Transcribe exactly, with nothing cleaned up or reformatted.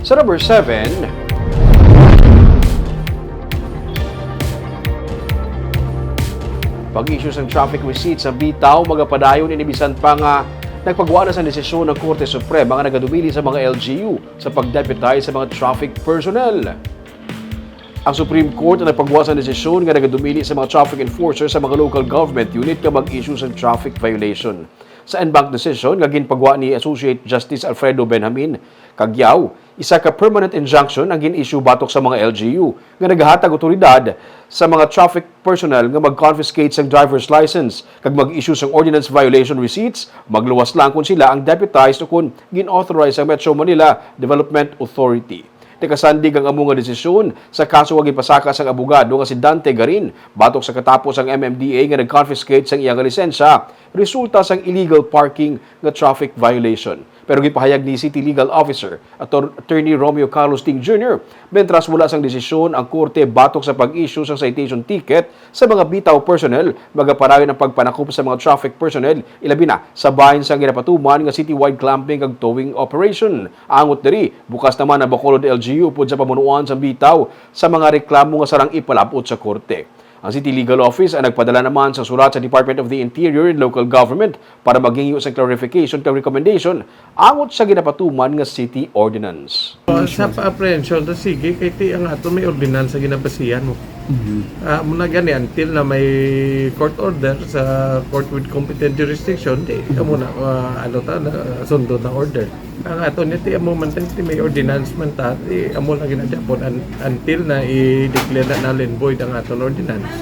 Sa number seven, pag-issue sang traffic receipt sa bitaw, magapadayon ini bisan pa nga nagpagwa na sang desisyon ang Korte Suprema nga nagadumili sa mga L G U sa pag-deputize sa mga traffic personnel. Ang Supreme Court ang nagpagwa sang desisyon nga nagadumili sa mga traffic enforcer sa mga local government unit nga mag-issue sang traffic violation. Sa en banc decision nga ginpagwa ni Associate Justice Alfredo Benjamin Caggiao, isa ka permanent injunction ang gin-issue batok sa mga L G U nga nagahatag awtoridad sa mga traffic personnel nga mag-confiscate sang driver's license kag mag-issue sang ordinance violation receipts, magluwas lang kon sila ang deputized o kon gin-authorize sang Metro Manila Development Authority. Nakasandig ang amo nga desisyon sa kaso nga ginpasaka sang abogado nga si Dante Garin batok sa katapos ang M M D A nga nag-confiscate sang iya nga lisensya resulta sang illegal parking nga traffic violation. Pero ginpahayag ni City Legal Officer Ator-, Attorney Romeo Carlos Ting Junior, mentras wala sang desisyon ang korte batok sa pag-issue sang citation ticket sa mga bitaw personnel, magapadayon ang pagpanakop sa mga traffic personnel, ilabi na sa bahin sang ginapatuman nga citywide clamping kag towing operation. Angot diri, bukas naman ang Bacolod L G U upod sa pamunuan sang bitaw sa mga reklamo nga sarang ipalab-ot sa korte. Ang City Legal Office ang nagpadala naman sa sulat sa Department of the Interior and Local Government para maghingyo sa clarification kag recommendation angot sa ginapatuman nga city ordinance. Oh, sa pa-apprehension, to sige, kay ti ang ato may ordinansa ginabasihan mo. Ah, muna gani, until na may court order sa court with competent jurisdiction, di, amo na, ah, ano ta, na, sundo na order. Ang ato niya, ti amo man tayo, ti may ordinance man ta, ti amo lang ginadya po, un-, until na i-declare na null and void ang aton ordinance.